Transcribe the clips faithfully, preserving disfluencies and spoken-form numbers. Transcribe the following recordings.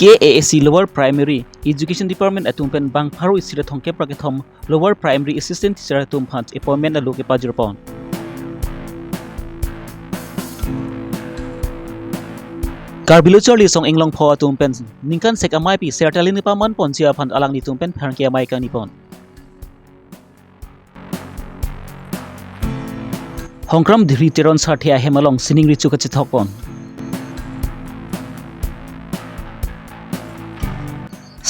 K A A C Lower Primary Education Department atum pen bang pharo isi ra thomkep ra kethom Lower Primary Assistant Teacher atum aphan appointment alo kepajirpon. Karbi Lo Charli Asong Inglongpho atum pen ningkan sek amei pi Sertalin paman ponji aphan alanglitum pen pherangke amei kangnipon. Hongkram Dhiri Teron sarthe ahem along sining recho kachethokpon.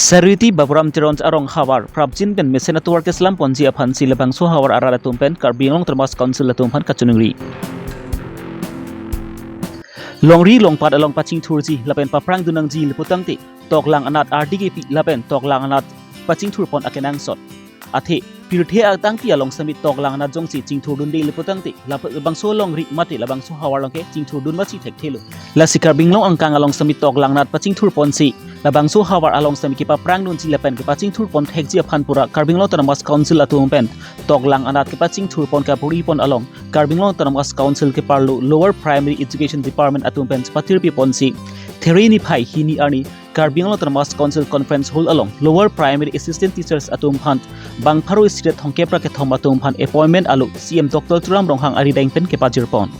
Sariti Baburam Teron arong havar prapjin pen mesen atovar keslam ponji aphansi labangso havar arat atum pen Karbi Anglong Autonomous Council atum aphan kachiningri. Longri longpat along pachingthurji lapen paprang dun nangji le putangte toklang anat ardi kepi lapen toklang anat pachingthurpon akenangsot. Athe pirthe atangpi along sitame toklang anat jongsi chingthurdunde le putangte lap-, labangso longri mate labangso havar along ke chingthurdun masi thekthelo. Lasi Karbi Anglong angkang along sitame toklang anat pachingthurponsi labangso havar along sitame kepaprang dunji lapen kepachingthurpon thekji aphan pura Karbi Anglong Autonomous Council atum pen toklang anat kepachingthurpon kaporipon along Karbi Anglong Autonomous Council keparlo Lower Primary Education Department atum pen pathirpiponsi There niphai hini arni Karbi Anglong Autonomous Council Conference Hall along Lower Primary Assistant Teachers atum aphan bang pharo isi ra thomkep ra kethom atum aphan appointment alo C M Doctor Tuliram Ronghang arideng pen kepajirpon.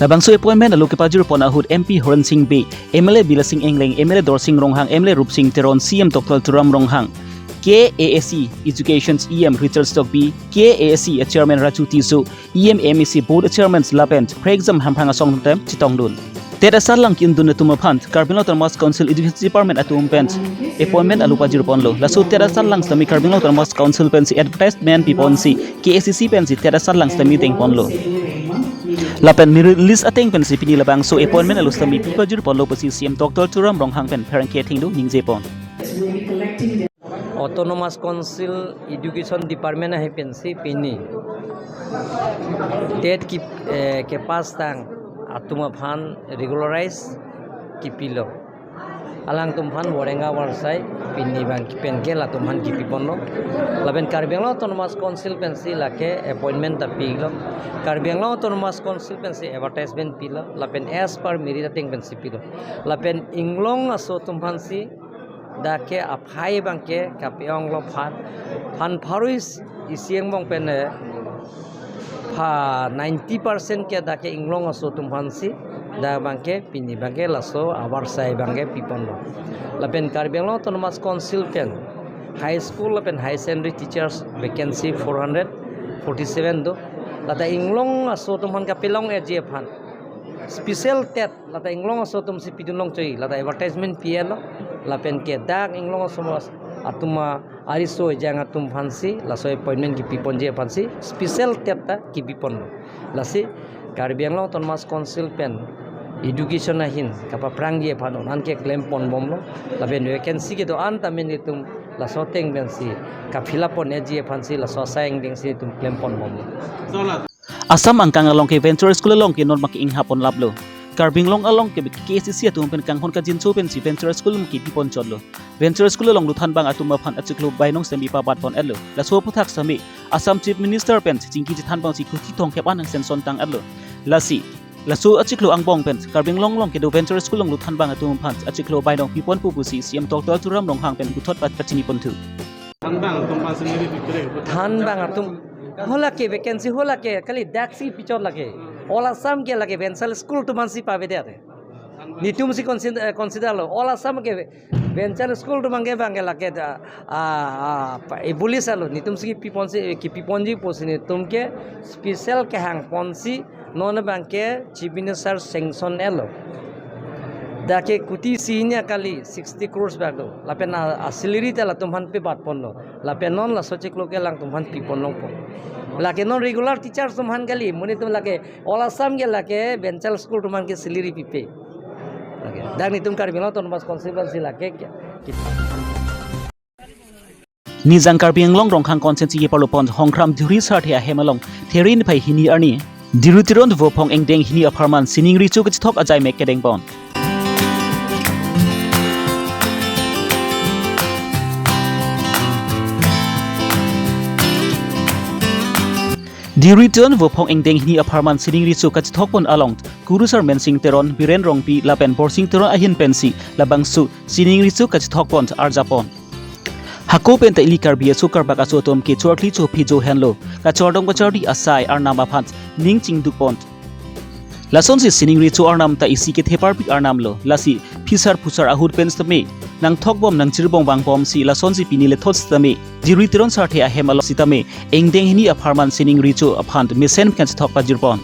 Labangso appointment alo kepajirpon ahut M P Horen Sing Bey, M L A Bilasing Engleng, M L A Dorsing Ronghang, M L A Rupsing Teron, C M Doctor Tuliram Ronghang, K A A C Education E M Richard Tokbi, K A A C Chairman Raju Tisso, E M M A C Board Chairman lapen prekjam hamphang asong tem chetongdun. TET asatlang ki-undun atum aphan Karbi Anglong Autonomous Council Education Department atum pen appointment alo pajirponlo. Laso TET asatlang sitame Karbi Anglong Autonomous Council pensi advertisement piponsi K A A C pensi TET asatlang sitame dengponlo. Lapen merit list ateng pensi pini labangso appointment alo sitame pipajirponlo pusi C M Doctor Tuliram Ronghang pen pherangke athengno ningjepon. Autonomous Council Education Department ahin pensi pini TET ki, eh, kepass tang atum aphan regularize kipilo. Alangtum aphan Warenga Warsai pini abang pen ke latum aphan kipiponlo. Lapen Karbi Anglong Autonomous Council pensi lake appointment ta pilo. Karbi Anglong Autonomous Council pensi advertisement pilo. Lapen as per merit ateng pensi pilo. Lapen inglong aso atum aphansi dak ke aphai abang ke kape-onglo phan, phan pharo isi angbong pen, eh, pha ninety percent ke dak ke inglong aso atum aphansi dak abang ke pini abang ke laso awarsai abang ke piponlo. Lapen Karbi Anglong Autonomous Council pen high school lapen higher secondary teachers vacancy four hundred forty-seven do. Lata inglong aso atum aphan kapelong-eji aphan special TET lata inglong aso atumsi pidun longchoi, lata advertisement pi-etlo, lapen ke dak inglong aso atum ariso ejang atum aphansi laso appointment kipiponji aphansi special TET ta kipiponlo. Lasi Karbi Anglong Autonomous Council pen education ahin kapaprangji aphan non-an ke klemponbomlo, lapen vacancy kedo-an tame netum laso ateng pensi ka-fill up pon-eji aphansi laso asai angdengsi netum klemponbomlo. Assam angkang along ke Venture School along ke non ma ke-inghap ponlaplo. Karbi Anglong along ke K A A C atum pen kanghon kangjinso pensi Venture School ma ke piponchotlo. Venture School along luthan abang atum aphan achiklo bainong sitame pabatpon-etlo. Laso aphuthak sitame Assam Chief Minister pensi chingki chethan abangsi kuti thomkep an hangsen son tang-etlo. Lasi laso achiklo angbong pen Karbi Anglong along kedo Venture School along luthan abang atum aphan achiklo bainong piponpo pusi C M Doctor Tuliram Ronghang pen puthot pat pachiniponthu. Thanbang atum pensi neri pikre. Thanbang atum. Hala ke vacancy hala ke kali daksi pichot lake. All Assam ke lake Venture School atum aphansi pavedet. Netumsi consider, eh, consider lo. All Assam ke Venture School atum abang ke abang ke lake da, ah, ah, pa, eh, bulis alo. Netumsi kipiponsi, eh, kipiponji pusi netum ke special kehangponsi non abang ke Chief Minister sanction-etlo. Dak ke kuti isi hini kali sixty crores bak do. Lapen a, a salary ta latum aphan pebatponlo. Lapen non laso achiklo ke alangtum aphan piponlongpo. Lake non regular teachers atum aphan kali, monit atum lake All Assam ke lake Venture School atum aphan ke salary pipe. Lake. Dak netum Karbi Anglong Autonomous Council pensi lake ke. Nijang Karbi Anglong Rongkhang constituency keparlopon Hongkram Dhuri sarthe ahem along There niphai hini arni Dhuri Teron vophong angdeng hini apharman sining recho kachethok ajai mek kedengpon. Deori Teron vophong ingdeng hini apharman sining recho kachethokpon along Kurusar Mensing Teron, Biren Rongpi lapen Borsing Teron ahin pensi labangso sining recho kachethokpon arjapon. Hako pen ta ili Karbi aso karbak aso atum ke chorkli chophi jo henlo, kachardom kachardi asai arnam aphan ning chingdukpon. Lasonsi sining recho arnam ta isi kethe parpik arnam lo, lasi phisar phusar ahut pen sitame nangthokbom nangchirbom vangbomsi lasonsi pini lethot sitame Deori Teron sarthe ahem along sitame ingdeng hini apharman sining recho aphan mesen kachethok pajirpon.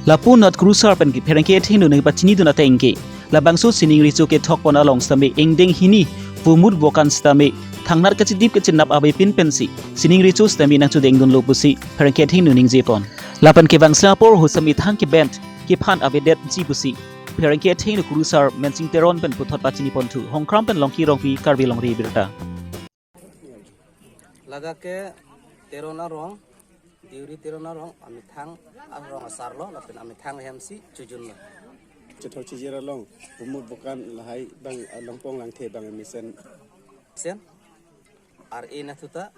Lapu nat Kurusar pen ke pherangke athengno nangpachinidun ateng ke labangso sining recho kethokpon along sitame ingdeng hini vomut vokan sitame thangnat kachidip kachinap avepin pensi sining recho sitame nangchodengdunlo pusi pherangke athengno ningjepon. Lapen kevang srapor ho sitame thang ke band kephan avedetji pusi pherangke athengno Kurusar Mensing Teron pen puthot pachiniponthu. Hongkram pen Longki Rongpi, Karbi Longri Abirta. Ladak ke Teron arong, Deori Teron arong, amethang arong asar lo, lapen amethang ahem si chojun lo. Chethok chijir along, vomut vokan lahai abang, eh, longpong langthe abang mesen. Sen, R A nathu ta,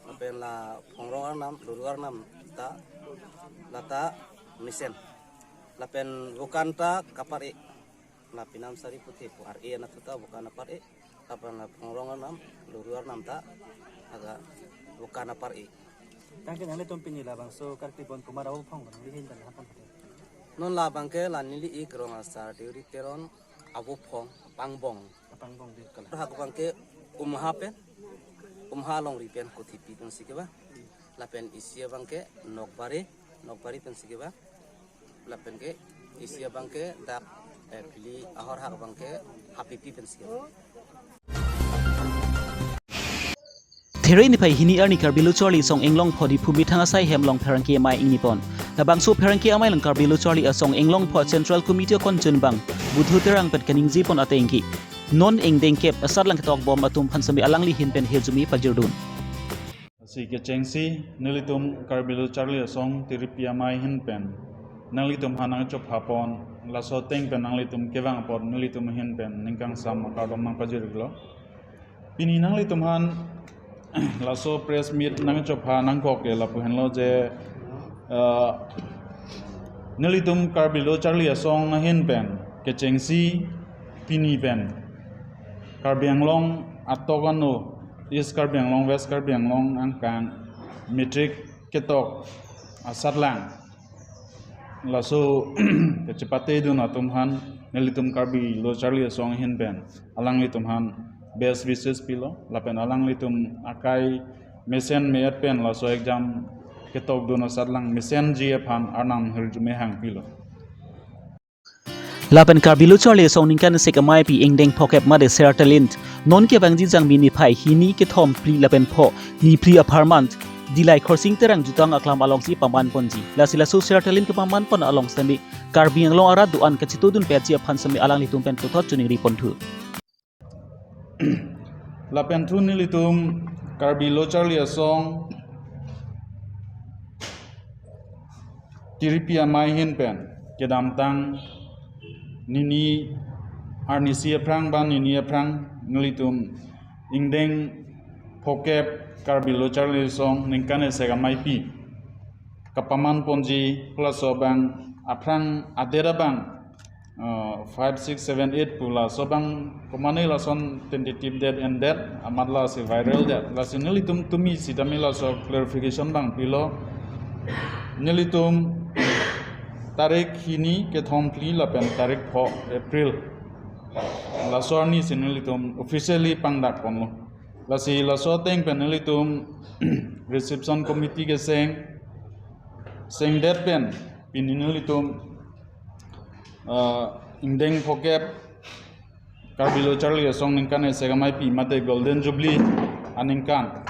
lapen la phongrong arnam, luru arnam ta, lata mesen. Lapen vokan ta kapar-e. La pinam sari puthe pu R A nathu ta vokan apar-e. Lapen la phongrong arnam, luru arnam ta, aga vokan apar-e. Tangke nanglitum pini labangso karkli pon komat avophong nangli ahin pen hapon puthe. Non labang ke la neli ik rong asar Deori Teron avophong pangbong. Pangbong de. Hak abang ke Umha pen, Umha longri pen Kothipi pensi kevang. Lapen isi abang ke Nokbari, Nokbari pensi kevang. Lapen ke isi abang ke dak, eh, pili ahor hak abang ke Hapipi pensi kevang. There niphai hini arni Karbi Lo Charli Asong Inglong pho Diphu methang asai hem along pherangke amei ingnipon. Labangso pherangke amei along Karbi Lo Charli Asong Inglong pho Central Committee akon chunbang Budhu Terang pen kaningjepon ateng ke non ingdeng kep asatlang ketokbom atum aphan sitame alangli ahin pen hirjume pajirdun. Lasi kechengsi nelitum Karbi Lo Charli Asong Tiripi Amei ahin pen nanglitum aphan nangchophapon, laso ateng pen nanglitum kevang apot nelitum ahin pen ningkangsam akardom nangpajir-iklo. Pini nanglitum aphan laso press meet nangchopha nangkok ke lapu henlo je, eh, nelitum Karbi Lo Charli Asong ahin pen kechengsi pini pen Karbi Anglong atok ano, East Karbi Anglong, West Karbi Anglong angkang matric ketok asatlang laso kachepatedun atum aphan nelitum Karbi Lo Charli Asong ahin pen alanglitum aphan best wishes pilo, lapen alanglitum akai mesen me-et pen laso exam ketokdun asatlang mesenji aphan arnam hirjume hangpilo. Lapen Karbi Lo Charli Asong ningkan isek ameipi ingdeng phokep mate Ser Talent non kevangji Jangmi niphai hini, kethom, phli lapen pho, niphli apharman Dilai Khorsing Terang jutang aklam alongsi pamanponji. Lasi laso Ser Talent kepamanpon along sitame Karbi Anglong arat do-an kachetongdunpetji aphan sitame alanglitum pen puthot choningriponthu. Lapen thu nelitum Karbi Lo Charli Asong Tiripi Amei ahin pen kedamtang nini arnisi aphrang ba nini aphrang nelitum ingdeng phokep Karbi Lo Charli Asong ningkan isek ameipi kapamanponji, laso abang aphrang adet abang, uh, five, six, seven, eight pu laso abang komane lason tentative date endet amat lasi viral det. Lasi nelitum tumi sitame laso clarification abang pilo. Nelitum tarik hini, kethom, phli lapen tarik pho April, laso arni si nelitum officially pangdakponlo. Lasi laso ateng pen nelitum reception committee keseng, sengdet pen pini nelitum, ah, ingdeng phokep Karbi Lo Charli Asong ningkan isek ameipi mate Golden Jubilee aningkan.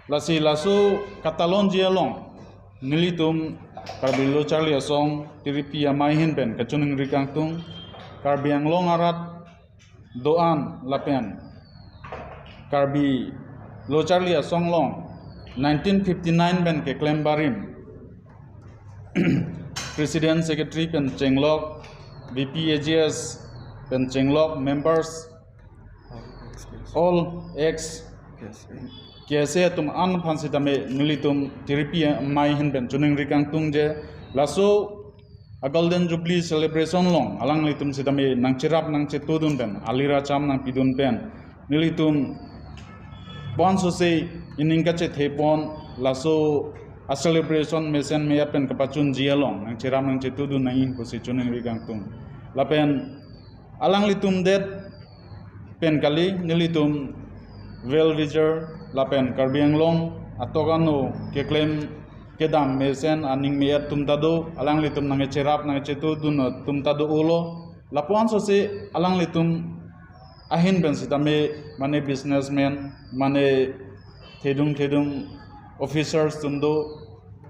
Lasi laso katalonji along nelitum Karbi Lo Charli Asong Tiripi Amei ahin pen kachoningri kangtung, Karbi Anglong arat do-an lapen Karbi Lo Charli Asong along nineteen fifty-nine pen keklem barim President, Secretary pen chenglok, V P, A G S pen chenglok, members, all ex K S A atum an aphan sitame nelitum Tiripi amei ahin pen choningri kangtung je laso a Golden Jubilee celebration along alanglitum sitame nangcherap nangchetudun pen, alir acham nangpidun pen, nelitum pon sose ining kachethepon laso a celebration mesen me-et pen kapachunji along nangcherap nangchetudun nangji pusi choningri kangtung. Lapen alanglitum det pen kali, nelitum well wisher lapen Karbi Anglong atok ano keklem kedam mesen aning me-et atum ta do, alanglitum nangcherap nangchetudun atum ta do ulo. Lapu-an sose alanglitum ahin pen sitame mane businessman, mane thedung thedung officers atum do,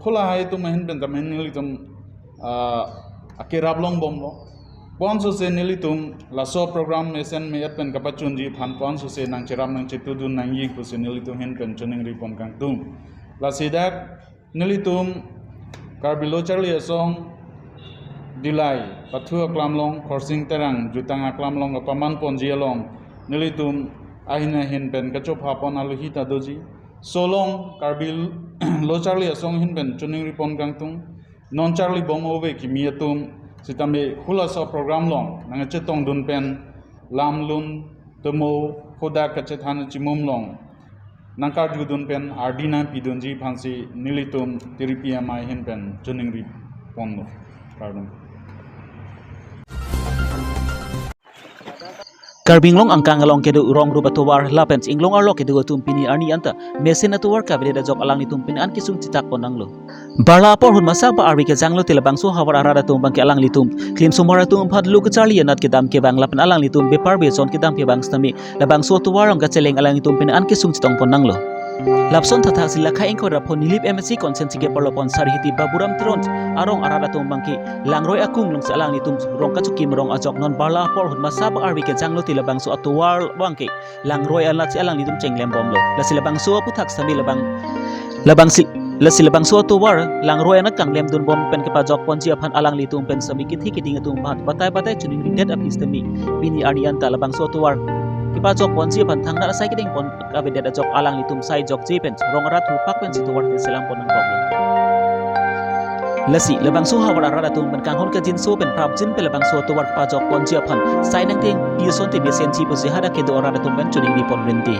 hala halatum ahin pen tame nelitum, ah, akerap longbomlo. Pon sose nelitum laso program mesen me-et pen kapachunji aphan pon sose nangcherap nangchetudun nangji pusi nelitum ahin pen choningripon kangtung. Lasi dak nelitum Karbi Lo Charli Asong Dillai pathu aklam along, Khorsing Terang jutang aklam along kapamanponji along nelitum ahin ahin pen kachophapon alohi ta doji. Solong Karbi Lo Charli Asong ahin pen choningripon kangtung. Non charlibom ove kimi atum sitame halaso program along nangchetongdun pen lam lun temo hodak kachethan chimum along nangkarjudun pen ardi nangpidunji aphansi nelitum Tiripi amei ahin pen choningripon lo. Kardom. Karbi Anglong angkang along kedo rong rup atovar lapen inglong arlo kedo atum pini arni anta mesen atovar kavedet ajok alanglitum pini an kesung chitakpon nanglo. Barla apor ahut masa ba arve kejanglote labangso ahavar arat atum abangke alanglitum klim somar atum aphan lo kacharli anat kedam kevang lapen alanglitum bepar beson kedam kevang sitame labangso atovar along kacheleng alanglitum pini an kesung chetongpon nanglo. Lapuson thathaksi Lakha ingkoi ra pho Nilip M A C constituency keparlopon Sarihiti Baburam Teron arong arat atum abangke langroi akung alongsi alanglitum rong kachokim rong ajok non barla apor ahut masa ba arve kejanglote labangso atovar abangke langroi anatsi alanglitum chenglembomlo. Lasi labangso aphuthak sitame labang labangsi lasi labangso atovar langroi anat kanglemdunbom pen kepajokponji aphan alanglitum pen sitame kethe keding atum aphan batai batai choningridet aphi sitame pini arni anta labangso atovar kepajokponji aphan thangnat asai kedengpon kavedet ajok alanglitum sai jokje pen rong arat thurpak pensi tovar te selampon nangkoklo. Lasi labangso ahavar arat atum pen kanghon kajinso pen prapjin pen labangso atovar kepajokponji aphan sai nangtengpi asonte mesenji pusi hadak kedo arat atum pen choningripon rinti.